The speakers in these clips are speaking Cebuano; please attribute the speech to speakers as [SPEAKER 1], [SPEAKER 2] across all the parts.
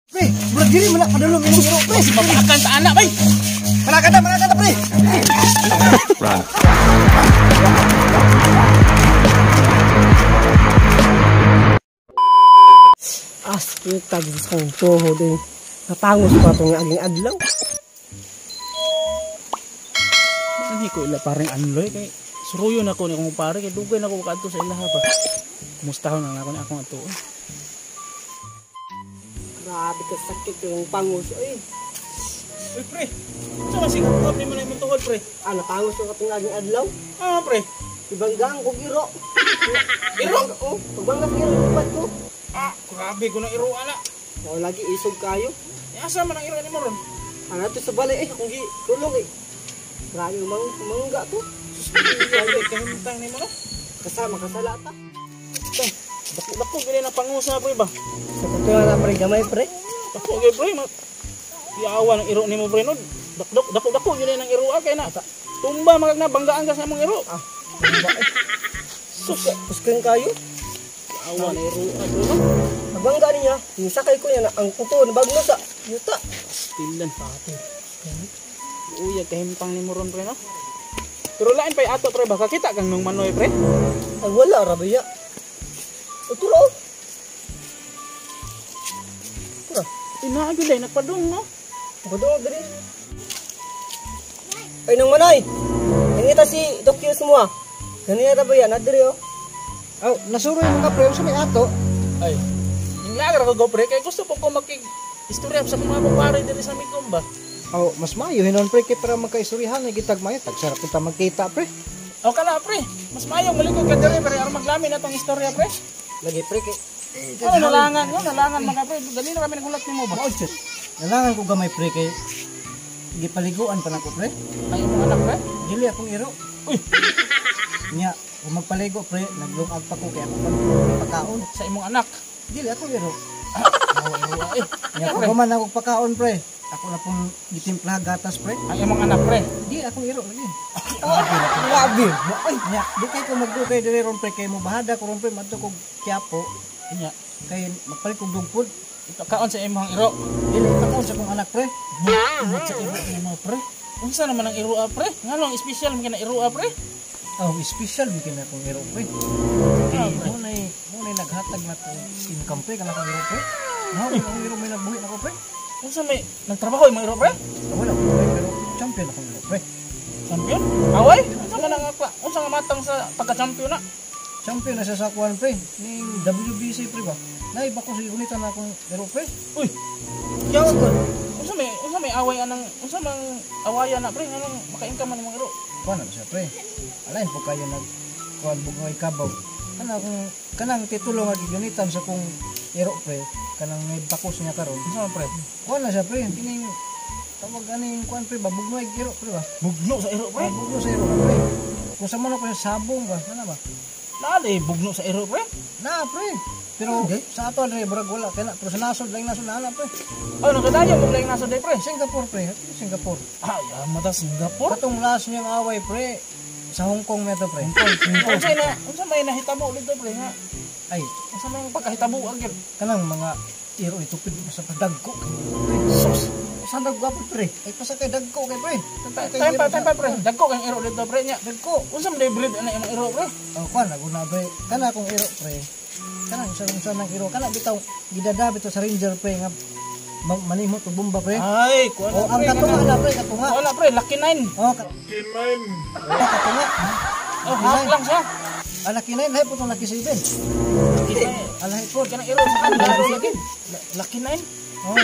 [SPEAKER 1] Pre, murag diri man na padulong imong iro, pre.
[SPEAKER 2] Mapakan sa anak bay.
[SPEAKER 1] Manakanta, manakanta, pre.
[SPEAKER 3] Run.
[SPEAKER 1] As puta Diyos kong toho din. Napangos pa itong aging adlaw.
[SPEAKER 2] Hindi ko ila pareng anloy kay suruyon ako ni akong pare kay dugay na ko kadto sa ilaha pa. Kumustahon na ako ni akong ato.
[SPEAKER 1] Grabe ka sakit yung pangos. Ay,
[SPEAKER 2] Uy pre. Unsa man siguro ni man imong tuhod, pre?
[SPEAKER 1] ah, napangos yung atong aging adlaw.
[SPEAKER 2] Ah pre.
[SPEAKER 1] Ibanggaan ko iro.
[SPEAKER 2] Iro?
[SPEAKER 1] Oh, pagbangga sa iro, lupad ko.
[SPEAKER 2] Ah, grabe ko na iro ana.
[SPEAKER 1] Oh, lagi isog kayo.
[SPEAKER 2] Eh, asa man ang iro nimo ron?
[SPEAKER 1] Ano to sa balay eh, kung gi tulong eh. Grabe mang mangga to.
[SPEAKER 2] Sus, grabe kahimtang nimo no.
[SPEAKER 1] Kasama kasala ta.
[SPEAKER 2] Dako dako gani na pangusa pre ba.
[SPEAKER 1] Sa totoo na pre gamay pre.
[SPEAKER 2] Dako gyud pre. Yawa ng iro nimo pre no. Dako dako dako gyud ang iro ah, kay na. Tumba magag na banggaan ka sa imong iro.
[SPEAKER 1] Ah, mangga eh.
[SPEAKER 2] Sus,
[SPEAKER 1] Kuskin kayo.
[SPEAKER 2] yawa na iro ah, pre no.
[SPEAKER 1] Pagbangga niya, yung sakay ko niya na ang kuto nabagno sa yuta.
[SPEAKER 2] Tilan. Uya kahimtang nimo ron pre no. Pero lain pay ato pre ba kakita kang nung manoy pre.
[SPEAKER 1] Ay wala ra ba ya. Uturo. Tura.
[SPEAKER 2] Ina gyud ay nagpadung no.
[SPEAKER 1] Badong diri. Ay nang manay. Nangita si Dokyo semua. Ganiya ra ba ya na diri oh.
[SPEAKER 4] Aw, nasuroy mga pre, unsa may ato?
[SPEAKER 2] Ay. Inglagar ako go pre kay gusto po ko makig istorya sa mga pare diri sa Migom ba.
[SPEAKER 4] Aw, mas maayo hinon pre kay para magkaistoryahan ay gitag maayo tagsarap ta magkita pre.
[SPEAKER 2] O kala pre, mas maayo malikod ka diri pre aron maglamin atong istorya pre.
[SPEAKER 4] Lagi pre kay
[SPEAKER 2] Ano nalangan ko, nalangan mga pre, dali na kami nagulat nimo ba.
[SPEAKER 4] mao jud. Nalangan ko gamay pre kay gipaliguan pa nako pre.
[SPEAKER 2] Ay imong anak pre.
[SPEAKER 4] Dili akong iro.
[SPEAKER 2] Uy,
[SPEAKER 4] Nya, kung magpaligo pre, naglungag pa ko kay ako pa pagkaon.
[SPEAKER 2] sa imong anak.
[SPEAKER 4] Dili akong iro.
[SPEAKER 2] Awa iro eh.
[SPEAKER 4] Nya, kung man ako pagkaon pre, ako na pong gitimpla gatas pre.
[SPEAKER 2] Ang imong anak pre.
[SPEAKER 4] Di akong iro lagi.
[SPEAKER 1] Grabe.
[SPEAKER 4] Ay, nya, di kay ko magdukay diri ron pre kay mo bahada ko ron pre madto kog Quiapo
[SPEAKER 2] Nya,
[SPEAKER 4] kay magpalit kog dugpod.
[SPEAKER 2] ipakaon sa imong iro.
[SPEAKER 4] Dili pakaon sa akong anak pre.
[SPEAKER 2] Ingat sa iro nimo pre. Unsa naman ang iro ah, pre? Nganong espesyal man kina iro ah, pre?
[SPEAKER 4] Oh, special bikin akong iro pre.
[SPEAKER 2] Ah, pre.
[SPEAKER 4] Mo nay naghatag na ko income pre kana akong iro pre. Naw, akong iro may nagbuhi nako pre.
[SPEAKER 2] Unsa may nagtrabaho imong iro pre?
[SPEAKER 4] Wala ko pre pero champion akong iro pre.
[SPEAKER 2] Champion? Away? Unsa man ang unsa nga matang sa pagka-champion na?
[SPEAKER 4] Champion na siya sa kuan pre ning WBC pre ba. Nay bako sa gunitan na akong iro pre.
[SPEAKER 2] Uy,
[SPEAKER 1] Yawa ko.
[SPEAKER 2] Unsa may away anang unsa mang awayan na pre nganong maka-income man imong iro?
[SPEAKER 4] Kuan na siya pre. Alain po kayo nag kuan bugnoy kabaw. Kana akong kanang titulo nga gigunitan sa kong iro pre kanang may bakos niya karon.
[SPEAKER 2] Unsa man pre?
[SPEAKER 4] Kuan na siya pre kining tawag aning kuan pre ba bugnoy iro pre ba.
[SPEAKER 2] Bugno sa iro pre.
[SPEAKER 4] Ay, bugno sa iro pre. Kung sa manok pre sabong ba, ano ba?
[SPEAKER 2] Naalay bugno sa iro pre.
[SPEAKER 4] Na pre. Pero sa ato andre murag wala kay na pero sa nasod lang nasod na ana pre.
[SPEAKER 2] Oh, nagadayo mo lang nasod day pre.
[SPEAKER 4] Singapore pre, Singapore.
[SPEAKER 2] Ay, mata Singapore.
[SPEAKER 4] Katong last niyang away pre sa Hong Kong neto pre.
[SPEAKER 2] Unsa na unsa may nahitabo dito pre nga?
[SPEAKER 4] Ay,
[SPEAKER 2] Unsa may pagkahitabo ang gyud?
[SPEAKER 4] kanang mga iro itupid sa dagko kay pre.
[SPEAKER 2] Sus.
[SPEAKER 4] Sa dagko pre. Ay pasa kay dagko kay pre.
[SPEAKER 2] Time pa pre. Dagko kang iro dito pre nya.
[SPEAKER 4] Dagko.
[SPEAKER 2] Unsa man day breed ana imong iro pre?
[SPEAKER 4] Oh, kuan laguna pre. Kana akong iro pre. Kanang isa nang iro kana bitaw gidada bitaw sa Ranger pre nga manimot og bomba pre.
[SPEAKER 2] Ay, kuan
[SPEAKER 4] Oh, ang katunga na pre, katunga.
[SPEAKER 2] Wala pre, lucky 9.
[SPEAKER 4] Oh, lucky 9. Katunga.
[SPEAKER 2] Oh, half lang siya.
[SPEAKER 4] Ah, lucky 9, hay po tong lucky 7.
[SPEAKER 2] Lucky 9.
[SPEAKER 4] Alay po.
[SPEAKER 2] Kanang iro sa kanila. Lucky 9.
[SPEAKER 4] Oh,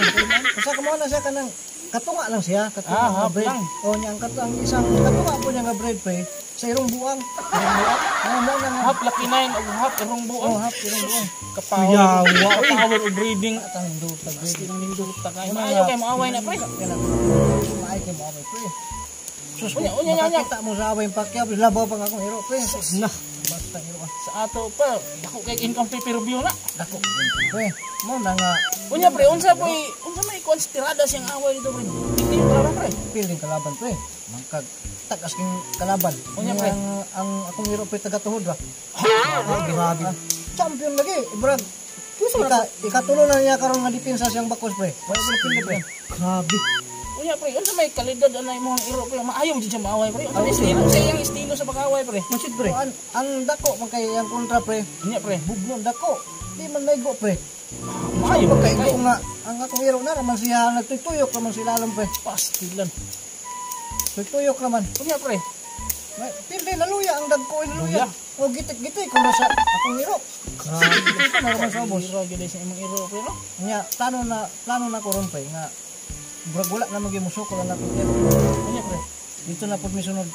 [SPEAKER 4] usa ka mo na siya kanang katunga lang siya, katunga
[SPEAKER 2] Ah,
[SPEAKER 4] nga
[SPEAKER 2] half
[SPEAKER 4] bread.
[SPEAKER 2] lang.
[SPEAKER 4] Oh, niya ang ang isang katunga po niya nga bread pre sa irong buang. Irong buang. Oh, mo na nga.
[SPEAKER 2] Half lucky 9 ug half irong buong.
[SPEAKER 4] Oh, half irong buang.
[SPEAKER 2] Kapower. Kapower og breeding.
[SPEAKER 4] Atang nindot breed.
[SPEAKER 2] Sige nang nindot ta kay. Maayo kay moaway na pre.
[SPEAKER 4] Kaya maay kay mo away pre. Sus,
[SPEAKER 2] Unya, unya, unya, unya.
[SPEAKER 4] makakita mo sa away Pacquiao, labaw pa nga akong iro pre.
[SPEAKER 1] Na.
[SPEAKER 4] Basta iro ah.
[SPEAKER 2] Sa ato pa, dako kay income pay per view na.
[SPEAKER 4] Dako pre. Mo na nga
[SPEAKER 2] Unya pre, unsa po unsa may konsiderada siyang away dito pre? Hindi yung kalaban pre.
[SPEAKER 4] piling kalaban pre. Mangkag tagas king kalaban.
[SPEAKER 2] Unya, pre.
[SPEAKER 4] Ang akong iro pre taga tuhod ra.
[SPEAKER 2] Grabe.
[SPEAKER 4] Champion lagi, brag. Ikatulo na niya karon nga depensa siyang bakos pre. Wala ko pindi pre.
[SPEAKER 1] Grabe.
[SPEAKER 2] Unya pre, unsa may kalidad ana imong iro pre? Maayo jud siya maaway pre. Unsa may estilo sa iyang estilo sa pag-away pre?
[SPEAKER 1] Masid pre.
[SPEAKER 4] So, ang dako man kay ang kontra pre.
[SPEAKER 2] Unya pre,
[SPEAKER 4] Bugno dako. Di man maigo pre.
[SPEAKER 2] maayo
[SPEAKER 4] Pagkaigo nga ang akong iro na raman siya nagtuyok raman sila alam pre.
[SPEAKER 2] Pastilan.
[SPEAKER 4] Tuyok raman.
[SPEAKER 2] Unya pre,
[SPEAKER 4] Pildi naluya ang dagko naluya. O gitik-gitik ko na sa akong iro.
[SPEAKER 1] Grabe.
[SPEAKER 4] Na raman sa ubos.
[SPEAKER 2] Iro gyud sa imong iro pre no.
[SPEAKER 4] Nya plano na ko ron pre nga murag wala na magyud musukol ang akong iro.
[SPEAKER 2] Unya pre.
[SPEAKER 4] Dito na pud mi sunod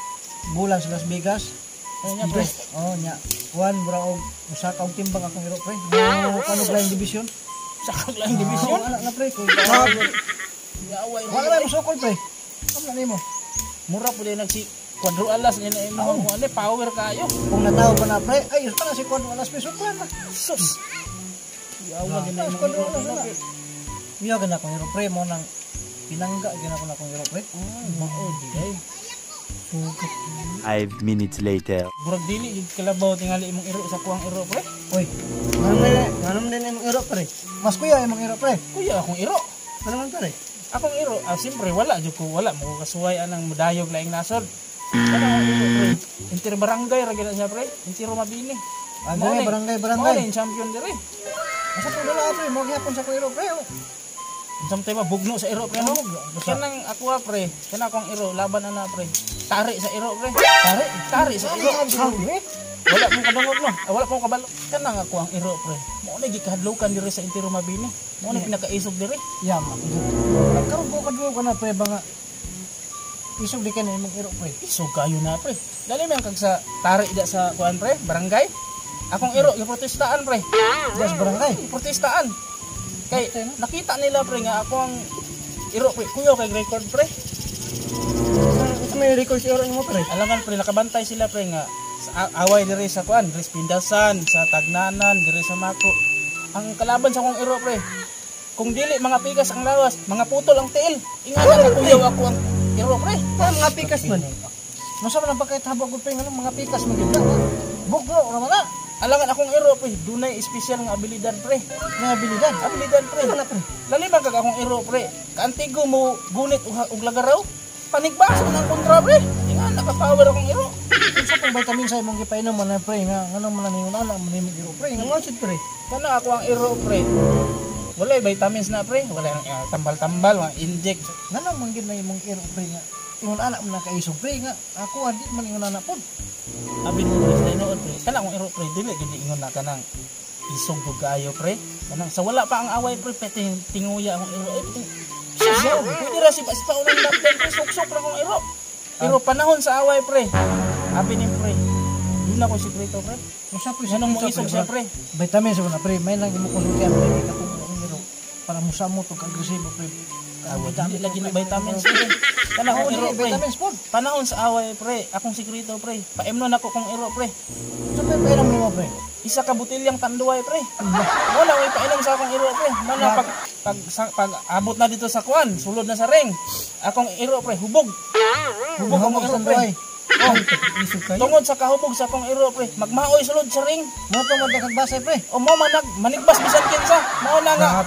[SPEAKER 4] bulan sa Las Vegas.
[SPEAKER 2] Unya pre.
[SPEAKER 4] Oh nya kuan mura og musaka og timbang akong iro pre. Kano blind division?
[SPEAKER 2] Sa kaglang division.
[SPEAKER 4] Oh, ana na pre. Kay
[SPEAKER 2] Yaaway.
[SPEAKER 4] wala na musukol pre. Kam na nimo.
[SPEAKER 2] Mura po din nagsi kwadro alas niya na imong oh. Ano power kayo.
[SPEAKER 4] Kung natawo pa na pre, ay pa na si Kwan alas pre suklan na.
[SPEAKER 2] Sus. Yawa din na
[SPEAKER 4] Ah,
[SPEAKER 2] imong
[SPEAKER 4] kwadro
[SPEAKER 2] iro
[SPEAKER 4] alas
[SPEAKER 2] pre.
[SPEAKER 4] na. Iya gana akong iro pre mo nang pinangga gana ko na akong iro pre.
[SPEAKER 2] Ay, mao di ay.
[SPEAKER 1] Sugat.
[SPEAKER 3] 5 minutes later.
[SPEAKER 2] Murag dili jud kalabaw tingali imong iro sa kuang iro pre.
[SPEAKER 4] Oy,
[SPEAKER 1] Ano man imong iro pre?
[SPEAKER 4] mas kuya imong iro pre.
[SPEAKER 2] Kuya akong iro.
[SPEAKER 1] Ano man pre?
[SPEAKER 2] Akong iro, siyempre wala jud ko, wala mo ko kasuway anang mudayog laing nasod. Kana akong iro pre. Inter barangay ra gyud na siya pre. Intero mabini.
[SPEAKER 4] Ah,
[SPEAKER 2] Mao
[SPEAKER 4] dire,
[SPEAKER 2] ni-
[SPEAKER 4] barangay,
[SPEAKER 2] Mao
[SPEAKER 4] barangay.
[SPEAKER 2] ni champion dire.
[SPEAKER 4] Asa po dala pre, mo gyapon sa iro pre. Oh.
[SPEAKER 2] Unsam tayo ba bugno sa iro pre no? Kanang ako pre, kanang akong iro laban ana pre. Tari sa iro pre.
[SPEAKER 4] Tari,
[SPEAKER 2] Tari sa iro.
[SPEAKER 4] pre.
[SPEAKER 2] Wala pong kadungog no. Wala pong kabalo. Kanang ako ang iro pre. Mao na gikahadlokan diri sa Intero Mabini. Mao na pinakaisog diri.
[SPEAKER 4] Ya, ma. Karon ko kadungog ka na pre ba nga. Isog di ka na imong iro pre.
[SPEAKER 2] Isog kayo na pre. Dali man kag sa tari da sa kuan pre, barangay. Akong iro giprotestaan pre.
[SPEAKER 4] Gas barangay.
[SPEAKER 2] Giprotestaan. Kay nakita nila pre nga ako ang iro pre. Kuyo kay record pre.
[SPEAKER 1] Unsa may record sa iro nimo pre?
[SPEAKER 2] Alangan pre nakabantay sila pre nga sa away diri sa kuan, diri sa Pindasan, sa Tagnanan, diri sa Mako. Ang kalaban sa akong iro pre. Kung dili mga pikas ang lawas, mga putol ang tiil. Ingana ka kuyaw ako ang iro pre.
[SPEAKER 1] Ah, mga pikas man.
[SPEAKER 4] Masa man ang pagkaitabog ko pre nga mga pikas man gyud na. Bugno ra man na.
[SPEAKER 2] Alangan akong iro pre, dunay espesyal nga abilidad pre.
[SPEAKER 4] May abilidad.
[SPEAKER 2] Abilidad pre.
[SPEAKER 1] Ano na pre?
[SPEAKER 2] Laliman kag akong iro pre. Kaantigo mo gunit og lagaraw. Panigbaso ng kontra pre. Ingana ka power akong iro.
[SPEAKER 4] Unsa pang vitamin sa imong gipainom man na pre nga ngano man na ningon ana man imong iro pre.
[SPEAKER 1] Ang masid pre.
[SPEAKER 2] Kana ako ang iro pre. Walay vitamins na pre, wala tambal-tambal, mga inject.
[SPEAKER 4] Ngano man gyud na imong iro pre nga ingon ana man na kaisog pre nga ako adi man ingon ana pod.
[SPEAKER 2] Abi mo pre, sa tinuod pre. Kana akong iro pre, dili gyud ingon na kanang isog gud kaayo pre. Kanang sa wala pa ang away pre, pwede tinguya akong iro. Eh, suso, pwede ra si pa unang lockdown pre, suksok ra akong iro. Pero panahon sa away pre. Abi ni pre. Doon ako sikreto pre.
[SPEAKER 4] Unsa pre
[SPEAKER 2] Ganong mo isog siya pre.
[SPEAKER 4] Vitamins mo na pre, may lang imo konsultihan pre kay katong akong iro para musamo to agresibo pre.
[SPEAKER 2] Dili lagi na vitamins pre. Kana akong iro pre.
[SPEAKER 4] Vitamins pod.
[SPEAKER 2] Panahon sa away pre, akong sikreto pre. Paimnon ako kong iro pre.
[SPEAKER 4] Unsa pre painom nimo pre?
[SPEAKER 2] Isa ka butilyang tanduay pre. Wala ko ipainom sa akong iro pre. Mana pag abot na dito sa kuan, sulod na sa ring. Akong iro pre, hubog. Hubog akong iro pre. Oh,
[SPEAKER 1] Isog kayo.
[SPEAKER 2] tungod sa kahubog sa akong iro pre, magmaoy sulod sa ring.
[SPEAKER 4] Mo to man kagbasay pre.
[SPEAKER 2] O mo man manigbas bisan kinsa. Mao na nga.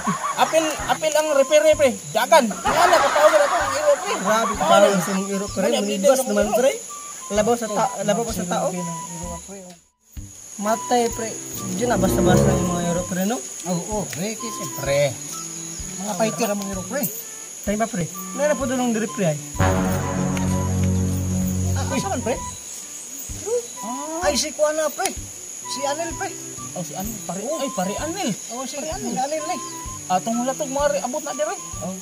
[SPEAKER 2] Apil ang referee pre. Dagan. Wala ka power ako ang iro pre.
[SPEAKER 1] Grabe ka
[SPEAKER 2] Mao na.
[SPEAKER 1] sa imong iro pre.
[SPEAKER 2] Mao na,
[SPEAKER 1] Manigbas
[SPEAKER 2] abilidad
[SPEAKER 1] naman
[SPEAKER 2] akong
[SPEAKER 1] pre. Labaw sa labaw pa sa tao. Matay pre. Diyan na basta-basta yung mga iro pre no.
[SPEAKER 4] Oo, pre kay
[SPEAKER 2] Pre.
[SPEAKER 4] mga fighter ang mga iro pre.
[SPEAKER 1] Tayo ba pre? Nara po doon ang diri pre ay.
[SPEAKER 4] Ah, asa man pre? Ay si kuan na pre. Si Anel pre.
[SPEAKER 2] Oh, si Anil, pare, ay pare Anil.
[SPEAKER 4] Oh, si Anel, Anel ni.
[SPEAKER 2] Atong hulatog mga abot na dire.
[SPEAKER 4] Oh.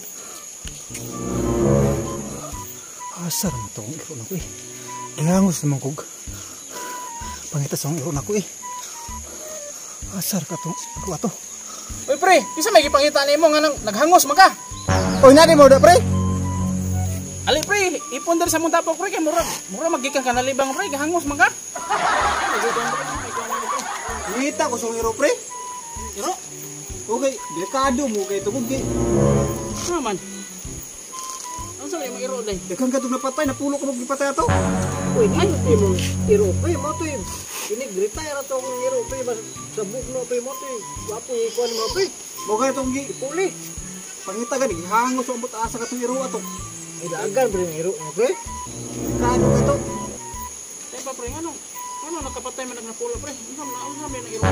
[SPEAKER 5] Asar mo to ang iro na ko eh. Gihangos naman kog. Pangita sa akong iro na ko eh. Asar ka to. Ako ato.
[SPEAKER 2] Uy pre, bisa may gipangita nimo nga nang naghangos man ka.
[SPEAKER 5] Oy nani mo da pre.
[SPEAKER 2] Ali pre, ipon diri sa mong tapok pre kay mura mura magikan ka nalibang pre, gahangos man ka.
[SPEAKER 5] Ngita ko sa akong iro pre.
[SPEAKER 2] Iro,
[SPEAKER 5] Okay, delikado mo kay tungod kay
[SPEAKER 2] ano man? Unsa may imong iro day?
[SPEAKER 5] daghan ka tong napatay, napulo ka magipatay ato.
[SPEAKER 1] Uy, di mo iro pre, mo to.
[SPEAKER 4] Inig retire ato akong iro pre bas sa bugno pre mo te. Gwapo ikuan mo pre.
[SPEAKER 5] Mo gani tong gi
[SPEAKER 4] Puli.
[SPEAKER 5] pangita gani gihangos ang ambot asa katong iro ato.
[SPEAKER 4] Ay daagan pre ang iro mo pre.
[SPEAKER 5] Kano kato?
[SPEAKER 2] Tay pa pre ngano? Ngano nakapatay man nagnapulo pre? Unsa man unsa man ang iro?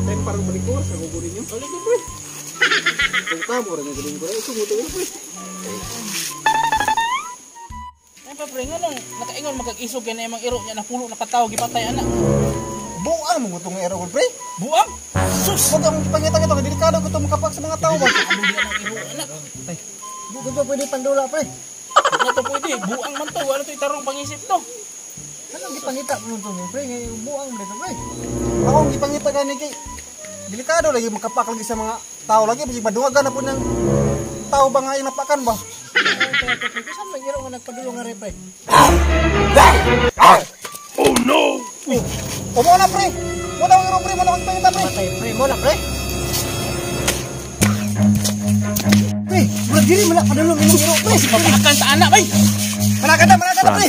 [SPEAKER 5] Time parang balikor sa gugo ninyo.
[SPEAKER 2] Balik pre.
[SPEAKER 5] Kung tamo ra nga galing ko ito mo to pre.
[SPEAKER 2] Tay pa pre ngano nakaingon magkag-isog kay na imong iro nya napulo na katawo gipatay ana.
[SPEAKER 5] Buang mo tong iro ko pre.
[SPEAKER 2] Buang.
[SPEAKER 5] Sus, wag ang pangita kato delikado ko to makapak sa mga tao ba.
[SPEAKER 2] Ano di ang iro ana?
[SPEAKER 4] Di ko pa pwede pandula pre.
[SPEAKER 2] Di na to pwede, buang man to, wala to itarong pangisip to.
[SPEAKER 4] Anong gipangita mo to pre ngay buang mo dito pre.
[SPEAKER 5] Ako ang gipangita gani kay delikado lagi makapak lagi sa mga tao lagi bisig maduwagan na po ng tao ba nga inapakan ba?
[SPEAKER 4] Saan man iro nga nagpadulo nga re pre?
[SPEAKER 5] O mo na pre. Mo na ang iro pre, mo na akong gipangita pre.
[SPEAKER 4] Patay pre mo na pre. Pre, murag diri man na padulong imong iro pre.
[SPEAKER 2] Papakan sa anak bay.
[SPEAKER 5] Managanda, managanda pre.